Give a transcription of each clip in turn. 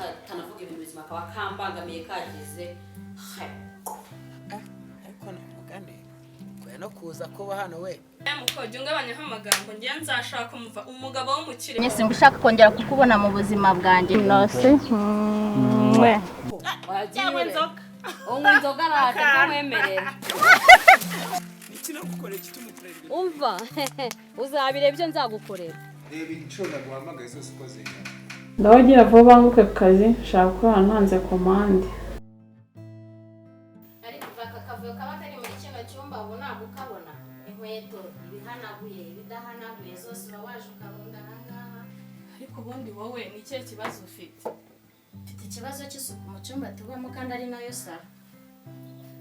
Katanavuga ibintu bizima, kaba kambangamiye kagize he. Ariko namugane kwe no kuza kuba hano we. Mukojya ungabanyaho amagambo, ngiye nzashaka umugabo w'umukire. Simba ushaka kongera kukubona mu buzima bwanjye. Nose. Cyangwa inzoga. Unywa inzoga araje ntamwemerera. Iki nagukorera igituma ukorera ibintu. Umva, uzabireba ibyo nzagukorera. Reba inshuro naguhamagaye zose uko zingana. Ndabagira vuba banguke ku kazi, nshaka gukorana ntanze komande. Ariko aka kavuyo kaba kari muri kino cyumba ubu ntabwo ukabona. Inkweto ibihanaguye, ibidahanaguye zose uba waje ukarunda aha ngaha. Ariko ubundi wowe ni ikihe kibazo ufite? Mfite ikibazo cy'isuku mu cyumba tubamo kandi ari nayo salo.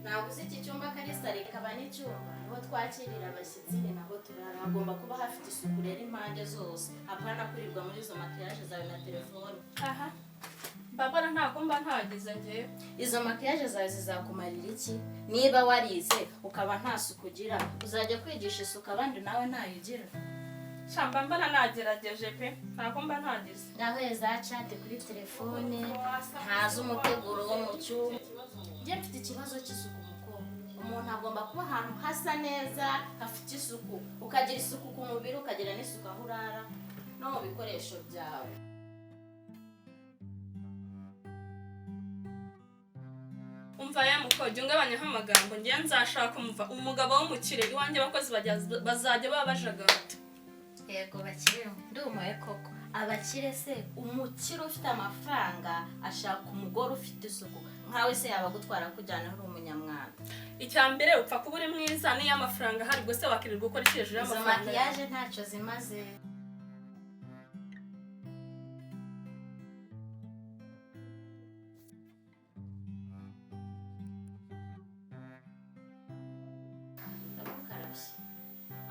Ntabwo uzi iki cyumba ko ari salo ikaba n'icyumba niho twakirira abashyitsi, ni naho turara. Hagomba kuba hafite isuku rero impande zose, apana kwirirwa muri izo makiyaje zawe na telefone. Aha mbabona ntabwo mba ntagize ngewe. Izo makiyaje zawe zizakumarira iki niba warize ukaba nta suku ugira? Uzajya kwigisha isuku abandi nawe ntayo ugira? Shamba mbona nagerageje pe, ntabwo mba ntagize. Naho za chat kuri telefone, ntazi umuteguro wo mu cyumba. Njye mfite ikibazo cy'isuku mukobwa. Umuntu agomba kuba ahantu hasa neza hafite isuku, ukagira isuku ku mubiri, ukagira n'isuku aho urara no mu bikoresho byawe. Umva ya mukojya ungabanyaho amagambo, ngiye nzashaka umugabo w'umukire. Iwanjye abakozi bazajya baba bajagata. Yego bakire, ndumuye koko. Abakire se, umukire ufite amafaranga ashaka umugore ufite isuku nkawe se yaba agutwara kujyana uri umunyamwanda? Icya mbere upfa kuba uri mwiza, niyo amafaranga ahari ubwo se wakirirwa ukora iki hejuru Izo y'amafaranga? makiyaje ntacyo zimaze. Ndagukarabye.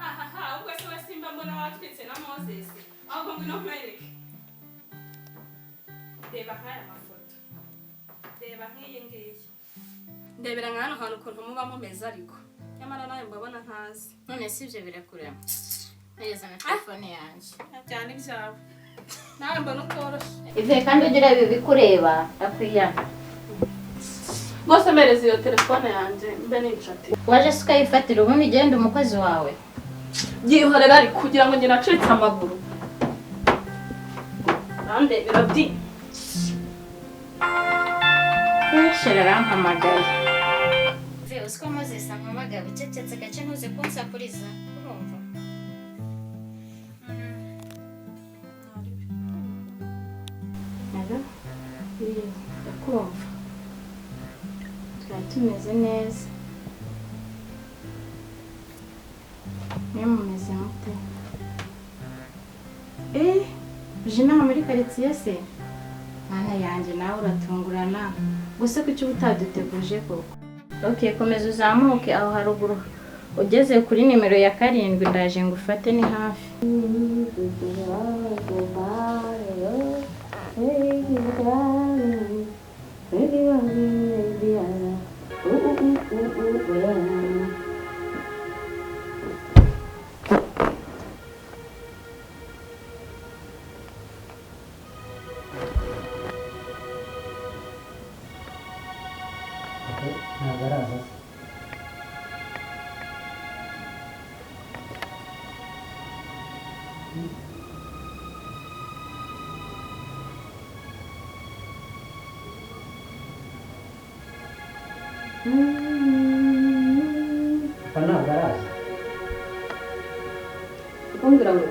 Ahaha, ubwo se we simba mbona watwitse na Moses, ahubwo ngwino nkwereke. Reba nk'aya mafoto, reba nk'iyi ngiyi, ndebera nka hano hantu ukuntu muba mumeze, ariko nyamara nawe mbabona ntazi. None si ibyo birakurema? Mpereza na telefone yanjye. Cyane ibyawe nawe mbona utoroshye. Ive kandi ujye ureba ibikureba, ndakwiyana. Rwose mpereza iyo telefone yanjye mbe nicati. Waje se ukayifatira, ubundi ugenda umukozi wawe. Byihorera ariko kugira ngo njye nacitse amaguru nandebera byi. Shera arampamagaye. Ive, uzi ko Moses ampamagaye? Ucecetse gace, ntuze kunsakuriza, urumva? Alo, ndakumva. Twari tumeze neza. Mwe mumeze mute? Uje inaha muri karitsiye se? Mana yanjye, nawe uratungurana. Gusa kuki uba utaduteguje koko? Okay, komeza uzamuke aho haruguru. Ugeze kuri nimero ya 7 ndaje ngufate, ni hafi. Ntabwo araza se? Papa ntabwo araza. Kumbwira ngo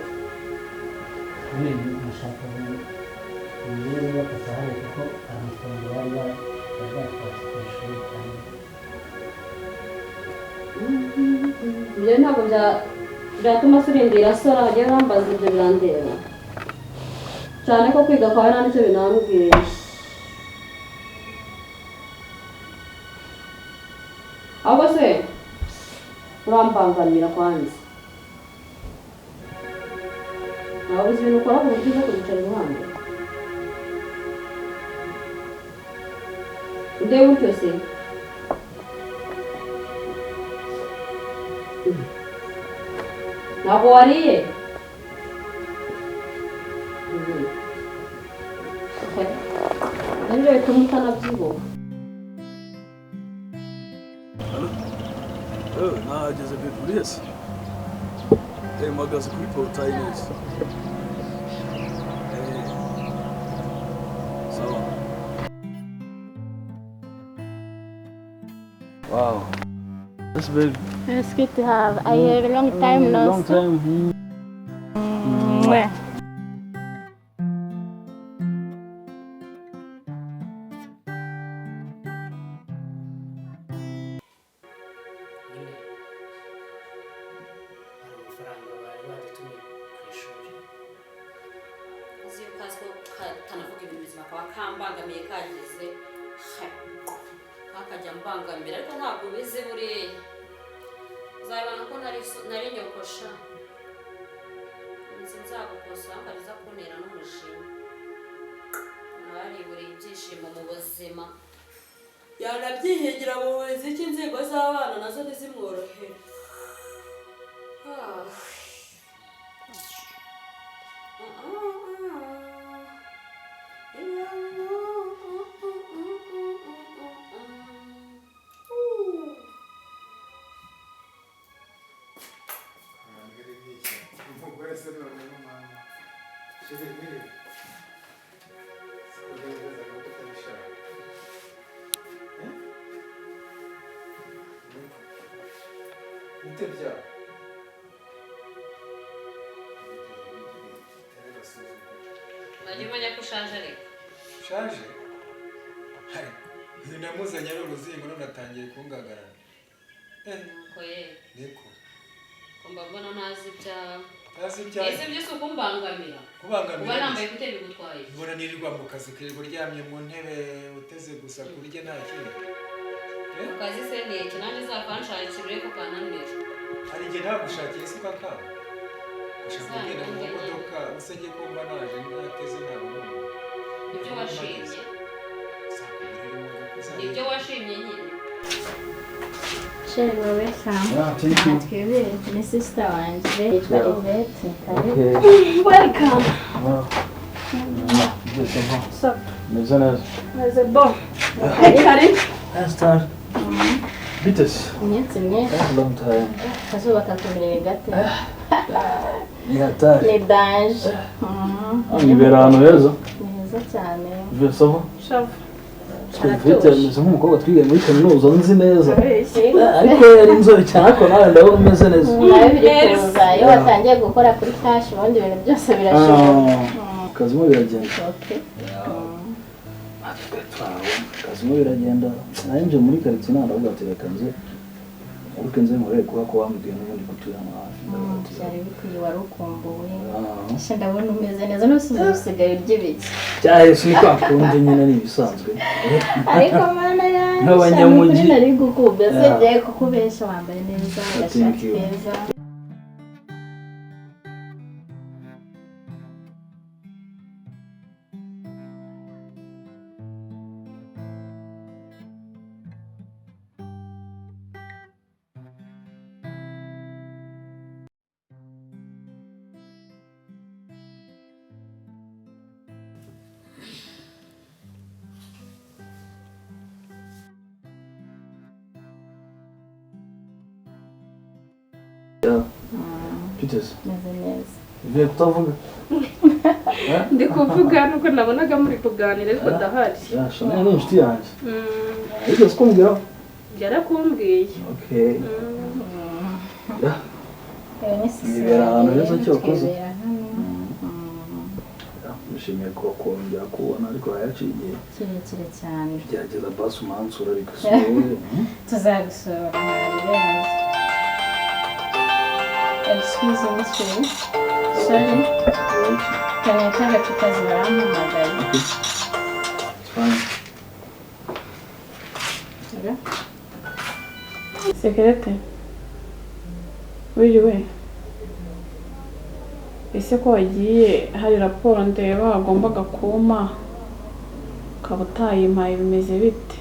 Nyine nashaka umenye niba papa ahari, kuko amafaranga bari batwatse ku ishuri kandi ibyo ntabwo byatuma surindira sora hagiye bambaza ibyo birandeba cyane ko kwiga kwawe nta nicyo binambwiye. Ahubwo se urambangamira kwanza, ntabwo uzi ibintu ukora ku buryo uza kubicara iruhande ndebe utyo se? Ntabwo wariye? Okay. Nibyo bituma utanabyibuha. Nahageze babe, uri hese? Mpagaze kuri portail neza. Sawa. Wow. Yes, babe. It's good to have. I have a long time no Long see. time. Mwah. Nyine hari amafaranga bari badutumye ku ishuri. Uzi iyo kazi ko katanavuga ibintu bizima kaba kambangamiye kagize he, kakajya mbangamira, ariko ntabwo ubizi. Buriya uzabibona ko nari nyokosha nzi nzagukosora ukajya kuntera n'umujinya. Nariburiye ibyishimo mu buzima, yanabyihigira mu muziki, inzego z'abana nazo ntizimworohere. Ah. Umugore se noneho mama chérie, mwiriwe. Siko nibazaga ko utabishaka. Eh? Niko. Bite byawe? Bitera agasuzuguro. Wajya umenya ko ushaje ariko. Ushaje? Hari uyu namuzanye ari uruzingo none atangiye kungagarana. Nuko ye. Niko. Ko mba mbona ntazi ibyawe. Ntazi ibyawe? Ese ibyo si ukumbangamira? Kubangamira Kuba nambaye iki? gute bigutwaye iki? Mbona nirirwa mu kazi, ukirirwa uryamye mu ntebe uteze gusa kurya nta kindi. Mu kazi se ni iki? Nanjye uzakanshakira urebe ko kananira. Hari igihe ntabagushakiye se ukakanga? Ushaka kugenda mu Uzantunge. modoka usenge ko mba naje ntateze ntabwo numva. Ibyo washimye. Uzakugurira imodoka, uzajya- Ibyo washimye nyine. Chérie, welcome. Yeah, thank you. Twibere ni sister wanjye yitwa Yeah. Yvette. Karibu. Okay. Welcome. Wow. Byose va. So, Meze neza. meze bon. Karibu. Esther. Bite se? Iminsi myinshi. Long time. Akazuba kakumereye gate? Ni hatari. Ni danger. Mwibera ahantu heza. Ni heza cyane. Bive ça va? Shavu. Siko Yvette ameze nk'umukobwa twigaye muri kaminuza nzi neza. Urabeshya. Ariko yari inzobe cyane, ariko nawe ndabona umeze neza. Nawe biri kuza iyo watangiye gukora kuri cash, ubundi ibintu byose birashoboka. Ah, kazimo biragenda. Okay. Natwe twabona kazimo biragenda. Nari nje muri karitsiye, nta ndavuga ati reka nze ariko nze nkorere kuba ko wambwiye n'ubundi kutuye hano hafi. Ndavuga ati, Byari bikwiye, wari ukumbuwe. ah. Ese ndabona umeze neza, n'usize usigaye urya ibiki? Cyahise ni kwa kundi nyine, ni ibisanzwe. Ariko mana yanjye, Nk'abanyamujyi. nukuri nari gukubye Yeah. singiye kukubesha, wambaye neza, Thank agashati you. keza. Peters, Meze neza. uvuye kutavuga? Ndi kuvuga nuko nabonaga muri kuganira, ariko ndahari. Ya, Chanel ni inshuti yanjye. Yigeze kumbwiraho? Yarakumbwiye. Okay. Ya, Yewe ni sisi. Mwibera ahantu heza cyokoze. Twibera hano. Ya, nishimiye ko kongera kubona, ariko hayaciye igihe. Kirekire cyane. Gerageza basi umansura, ariko si wowe. Tuzagusura ntabirenze. Excuse me, sorry. Sorry. Kanya kagacu kazi, barampamagaye. Okay. It's fine. Ura? Sekirete, wiriwe. Ese ko wagiye hari raporo ndeba wagombaga kumpa ukaba utayimpaye, bimeze bite?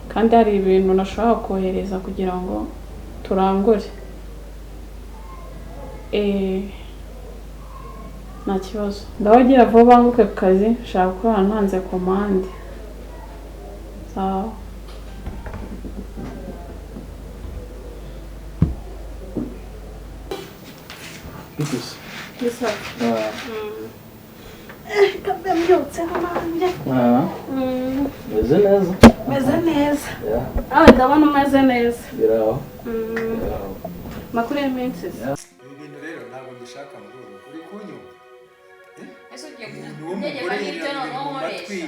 Kandi hari ibintu nashobora kohereza kugira ngo turangure. Nta kibazo, ndabagira vuba banguke ku kazi, nshaka kurara ntanze komande. Sawa. Bite se? Bisa. Kabe mbyutseho nanjye. Meze neza. Meze neza. Awe ndabona umeze neza. Biraho. Makuru y'iminsi. Ibi bintu rero ntabwo mbishaka mu rugo. Uri kunyumva? Ese ugiye Umuntu w'umugore kutegeka n'ibyo yirabura noneho mu nkoresha. matwi.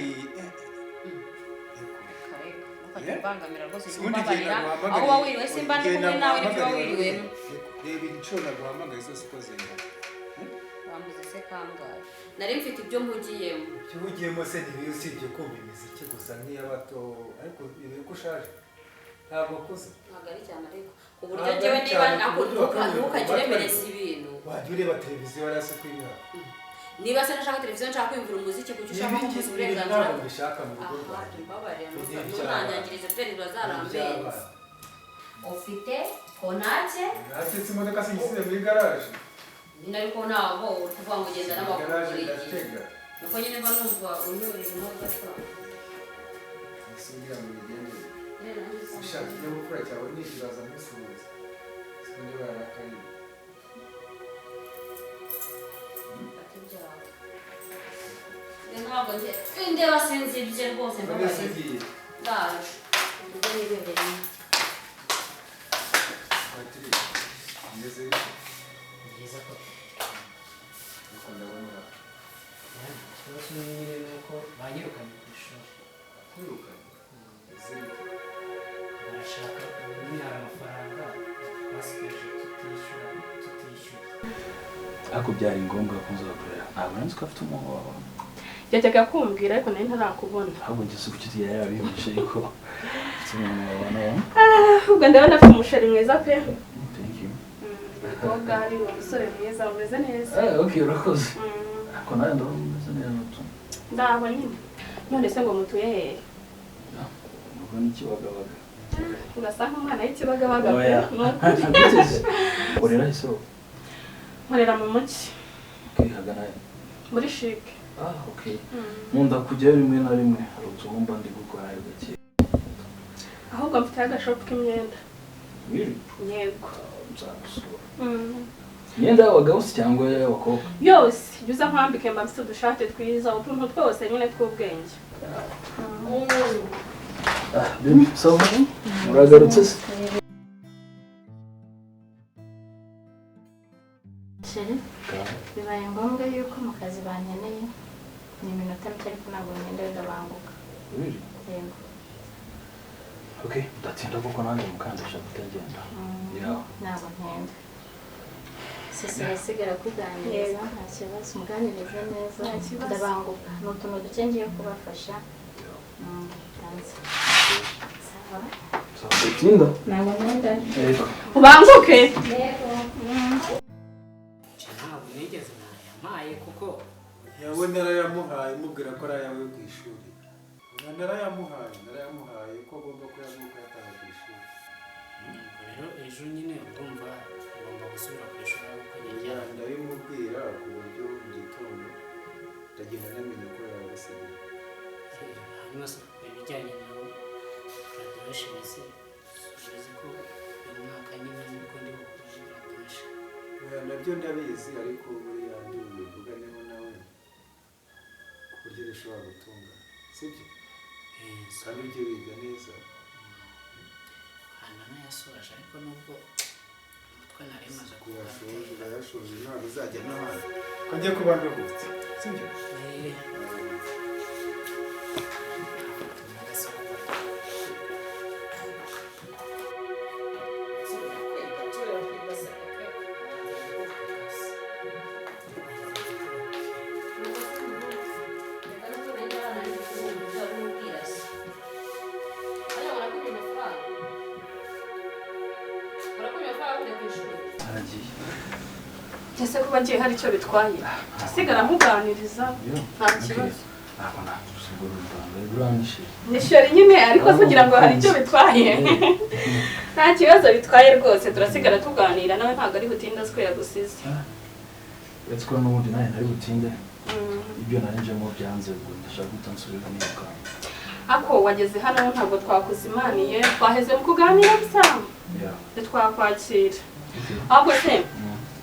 Ukajya umbangamira rwose Ubundi igihe umbabarira. naguhamagariye- Aho uba wiriwe simba ndi igihe kumwe nawe nibyo uba naguhamagariye, wiriwemo. Reba inshuro naguhamagaye zose uko zingana. Wambuze se kangahe? Nari mfite ibyo mpugiyemo. Ibyo uhugiyemo se ntibizi usibye kumva imiziki gusa nk'iy'abato, ariko ibi ko ushaje ntabwo ukuze. Ntabwo ari cyane ariko ku buryo Ntabwo njyewe ari niba cyane, ku buryo wakabiri ntukajye ku matwi. uremereza ibintu. Wajya ureba televiziyo hariya se kw'imyaka. Niba se nashaka televiziyo nshaka kwiyumvira umuziki, kuki ushaka Ibi kumbuza ngibi uburenganzira? ntabwo mbishaka mu rugo Aha, rwanjye. mbabarira, Ibi ni ntunanyangirize pe, ntibazarambenze. iby'abana. Ufite konake? Natetse imodoka sinyisize muri garaje. Nyine ariko ntabwo uri kuvuga ngo ugenda n'amaguru Garaje buri gihe. ndatega. Nuko nyine mba numva unyurira imodoka. Ese ugira ngo bigende. Nyine nanjye sinzi. Ushaka ikinyabupfura cyawe ntikibaza musuhuza. Sikundi barakaye. Ati ibyawe. Njye ntabwo njye ndeba sinzi ibye rwose None mbabarira. se ugiye? Ndaje. Ubwo nibereye. Patrick, umeze bite? Ni byiza ko Ariko ndabona uraho. ikibazo nyine ni uko banyirukanye ku ishuri. Kwirukanye? Umeze bite? Barashaka nyine hari amafaranga basigaje tutishyura tutishyuye. Ariko byari ngombwa ko nzakorera. Ntabwo nari nzi ko afite umuntu wawe. Yajyaga kumbwira ariko nari ntarakubona. Ahubwo njye si kuki yari yabihishe ariko afite umuntu wawe nawe. Ubwo ndabona afite umusheri mwiza pe. Thank you. Umukobwa ari umusore mwiza umeze neza. Okay, urakoze. Ariko nawe ndabona umeze neza tu. Ndaho nyine. None se ngo mutuye hehe? Ubwo ni Kibagabaga. Urasa nk'umwana w'Ikibagabaga pe. Oya. Ni ukuri. Urera ese wowe? Nkorera mu mujyi. Okay, hagana he? Muri chic. Ah, okay. Nkunda kujyayo rimwe na rimwe. Hari utuntu mba ndi gukora gake. Ahubwo mfite agashopu k'imyenda. Really? Yego. Nzagusura. Imyenda y'abagabo se cyangwa y'abakobwa? Yose, jya uza nkwambike mba mfite udushati twiza, utuntu twose nyine tw'ubwenge. Ah, baby, sawa? Uragarutse se? Chérie, bibaye ngombwa yuko mu kazi bankeneye ni iminota mike ariko ntabwo ngenda bigabanguka. Really? Yego. Okay, ndatinda kuko nanjye mukandisha kutagenda. Yeah. Ntabwo ntenda. Sisi irasigara kuganiriza nta kibazo, umuganirize neza. Nta kibazo. Ndabanguka. Ni utuntu duke ngiye kubafasha. Ndanze. Sawa. Sawa, ndatinda. Ntabwo ntenda. Yego. Ubanguke. Yego. Ntabwo nigeze nayampaye kuko Yawe narayamuhaye mubwira ko ari ayawe ku ishuri. Narayamuhaye, narayamuhaye ko agomba kuyaguha kuyatanga ku ishuri. Ubwo rero ejo nyine urumva ngomba gusubira ku ishuri ariko njye Oya, ndabimubwira ku buryo mu gitondo ndagenda namenye ko yagusigiye. Hanyuma se ibijyanye na graduation se uzi ko uyu mwaka nyine nibwo ndi bukore graduation. Oya, nabyo ndabizi ariko buriya ndi bubivuganeho nawe ku buryo bishobora gutunga, sibyo? Kandi ujye wiga neza. Hano nayasoje ariko nubwo umutwe nari maze Kuyashoje urayashoje ntabwo uzajya n'ahandi. Ko njye kuba nduhutse, sibyo? Aragiye. Ese kuba ngiye hari icyo bitwaye? Sigara nkuganiriza nta kibazo. Ntabwo nagusigura u Rwanda, uranyishyuye. Ni sheri nyine ariko kugira ngo hari icyo bitwaye. Nta kibazo bitwaye rwose, turasigara tuganira nawe ntabwo ari butinde azi ko yagusize. Uretse ko n'ubundi nawe nari butinde. Ibyo narinjemo byanze ubwo ndashaka guhita nsubira nirukanka. Ako wageze hano ntabwo twakuzimaniye, twaheze mu kuganira gusa. Twakwakira. Ahubwo se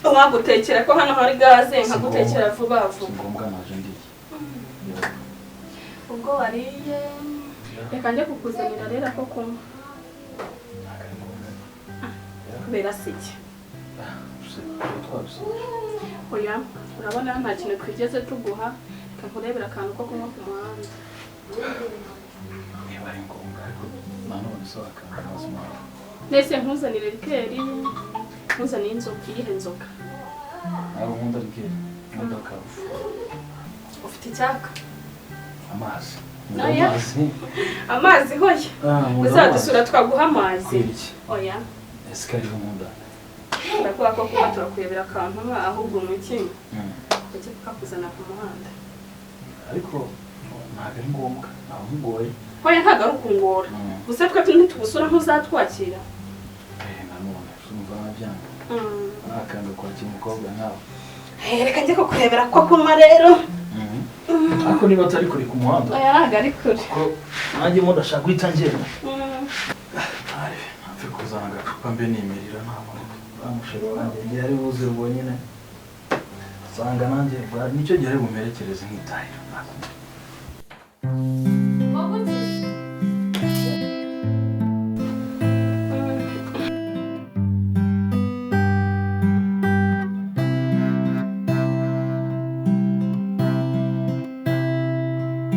wagutekera ko hano hari gaze nkagutekera vuba vuba. Ngombwa naje ndiye. Ubwo wariye reka njye kukuzanira rero ko kunywa. Kubera siki. Oya, urabona nta kintu twigeze tuguha, reka nkurebera akantu ko kunywa ku muhanda. Niba ari ngombwa ariko nanone so akanga amazima. Nese nkuzanire rikeri, nkuzanire inzoka, iyihe nzoka? Ntabwo nkunda rikeri, nkunda akarufu. Ufite icyaka? Amazi. Oya. Amazi hoya. Uzadusura twaguha amazi. Oya. Ese kari nkunda. Ndakuba ko kuba turakuyobera akantu ahubwo umuki. Ujye kukakuzana ku muhanda. Ariko ntabwo ari ngombwa, ntabwo nkugoye. Hoya ntabwo ari ukungora. Gusa twe ntitugusura ntuzatwakira. Nanone urumva nabyanga. Nakanga kwakira umukobwa nkawe. Reka njye kukurebera ko kunywa rero. Ariko niba atari kure ku muhanda. Oya ntabwo ari kure. Kuko nanjye mo ndashaka guhita ngenda. Mpfe kuzana agacupa mbe nimirira nta muntu. Bamushaka wanjye igihe ari buze ubwo nyine. Usanga nanjye nicyo gihe ari bumerekereze nkitahira.